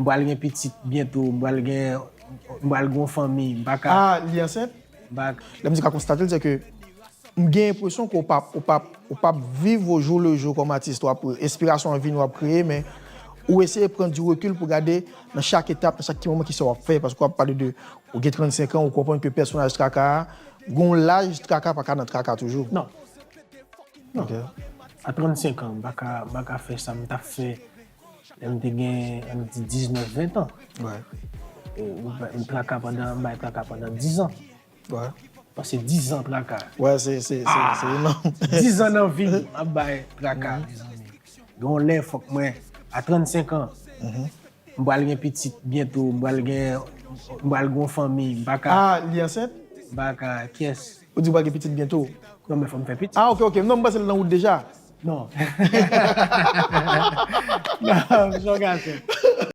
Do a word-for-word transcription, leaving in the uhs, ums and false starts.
M pral gen pitit byento, m pral gen, m pral gen yon fanmi, m pa ka, Ah, li ansent? m pa Lè m di ka konstate l, se ke m gen enpresyon ke w p ap, w p ap, w p ap viv au jour le jour kòm atis. W ap, enspirasyon an vini, w ap kreye, men ou eseye pran du recul pou gade nan chak etap, nan chak ti moman ki sa w ap fè, paske w ap pale de, ou gen trannsenk an, ou konprann ke pèsonaj Traka a, gen yon laj Traka pa ka nan Traka toujou. Non. Ok. A trannsenk an, m pa ka, m pa ka fè sa m t ap fè lè m te gen, ann di, diznèf, ven an. Ouais. E, m bay Traka pandan, m bay Traka pandan diz an. Ouais. Pase diz an Traka. Ouais, se, se, se, se enorm. Diz an nan vi m, ap bay Traka, mezanmi. Gen yon lè, fòk mwen, a trannsenk an, m pral gen pitit byento, m pral gen, m pral gen yon fanmi, m pa ka, Ah, li ansent? M pa ka, kiyès? Ou di w pral gen pitit byento? Non, men fò m fè pitit. Ah, ok, ok. Non, m panse l nan wout deja. Non. Non, m se yon gason.